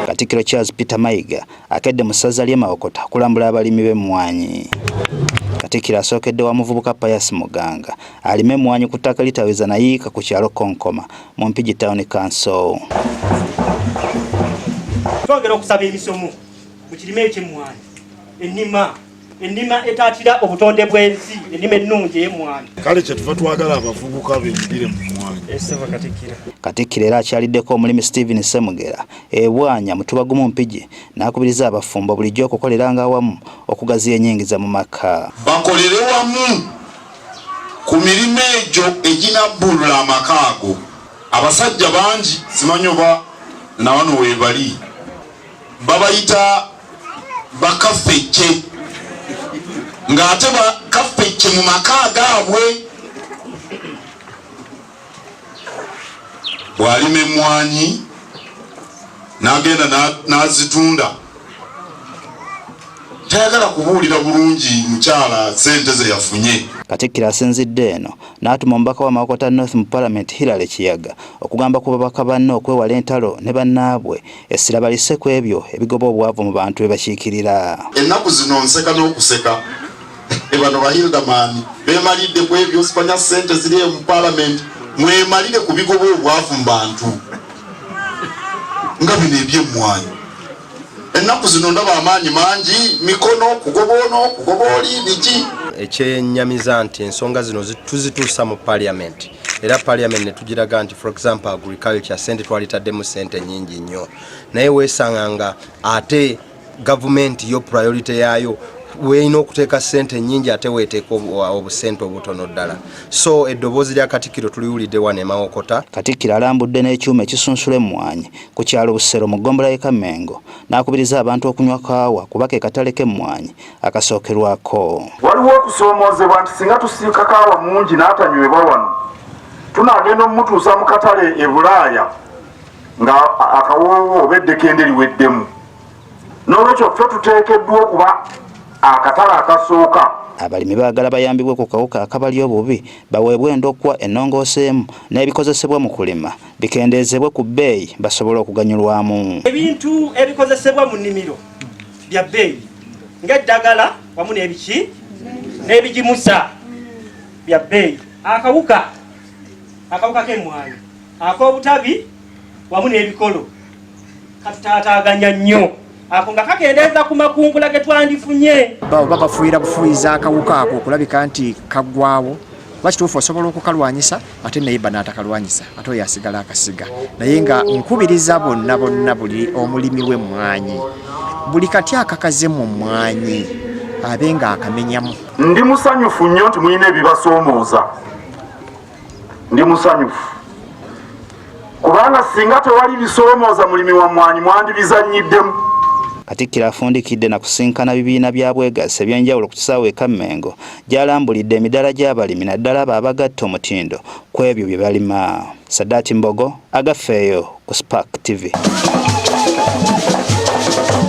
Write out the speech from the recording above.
Katikkiro Charles Peter Mayiga akedde mu ssaza ly'e Mawokota okulambula abalimi b'emmwanyi. Katikkiro asookedde wa muvubuka Pius Muganga alima emmwanyi ku ttaka litaweza na yiika ku kyalo Konkoma mu Mpigi Town Council. Twongera okusaba emisomo mu kirime eky'emmwanyi, ennima ennima etaatira obutonde bw'ensi, ennima ennungi ey'emmwanyi. Kale kyetuva twagala abavubuka benyigire mu mmwanyi. Katikkiro era akyaliddeko omulimi Stephen Ssemugera e Bwanya Mutuba Gumu Mpigi n'akubiriza abafumbo bulijjo okukoleranga awamu okugaziya ennyingiza mu maka. Bakolere wamu ku mirimu egyo eginabbulula amaka ago. Abasajja bangi simanyi oba na wano weebali babayita bakafecce ng'ate bakafecce mu maka agaabwe. Bw'alima emmwanyi n'agenda n'azitunda tayagala kubuulira bulungi mukyala ssente ze yafunye. Katikkiro asinzidde eno n'atuma omubaka wa Mawokota North mu Palamenti Hillary Kiyaga okugamba ku babaka banne okwewala entalo ne bannaabwe essira balisse ku ebyo ebigoba obwavu mu bantu be bakiikirira. Ennaku zino nseka n'okuseka bano ba Hilderman beemalidde ku ebyo simanya ssente ziri eyo mu Palamenti, mwemalire ku bigoba obwavu mu bantu nga bino eby'emmwanyi. Ennaku zino ndaba amaanyi mangi mikono kugoba ono kugoba oli biki. Ekyennyamiza nti ensonga zino tuzituusa mu Parliament era Parliament ne tugiraga nti for example agriculture ssente twalitaddemu ssente nnyingi nnyo, naye weesanga nga ate gavumenti yo priority yaayo weerina okuteeka ssente nnyingi ate weeteeka obusente obutono ddala. So eddoboozi lya Katikkiro tuliwulidde wano e Mawokota. Katikkiro alambudde n'ekyuma ekisunsula emmwanyi ku kyalo Busero mu ggombolola y'e Kammengo n'akubiriza abantu okunywa kaawa kuba ke katale k'emmwanyi akasookerwako. Waliwo okusoomoozebwa nti singa tusiika kaawa mungi n'atanywebwa wano, tunaagenda omutuusa mu katale e Bulaaya nga akawoowo oba eddekende liweddemu. N'olwekyo ffe tuteekeddwa okuba akatale akasooka. Abalimi baagala bayambibwe ku kawuka akabali obubi, baweebwe endokwa ennongooseemu n'ebikozesebwa mu kulima bikendeezebwe ku bbeeyi basobole okuganyulwamu. Ebintu ebikozesebwa mu nnimiro bya bbeeyi ng'eddagala wamu n'ebiki n'ebigimusa bya bbeeyi. Akawuka akawuka k'emmwanyi ak'obutabi wamu n'ebikolo katutaataaganya nnyo, ako nga kakendeeza ku makungula ge twandifunye. Oba bafuuyira bufuuyiza akawuka ako okulabika nti kaggwawo, kuba kituufu osobola okukalwanyisa ate naye bba n'atakalwanyisa ate oyo asigala akasiga. Naye nga nkubiriza bonna bonna buli omulimi w'emmwanyi buli kati akakaze mu mmwanyi abe nga akamenyamu. Ndi musanyufu nnyo nti mulina ebibasoomooza. Ndi musanyufu kubanga singa tewali bisoomooza mulimi wa mmwanyi mwandibizannyiddemu. Katikkiro afundikidde na kusinkana bibiina bya bwegassi eby'enjawulo ku kisaawe e Kammengo gy'alambulidde emidaala gy'abalimi naddala abo abagatta omutindo ku ebyo bye balima. Sadat Mbogo, Agafeeyo ku Spark TV.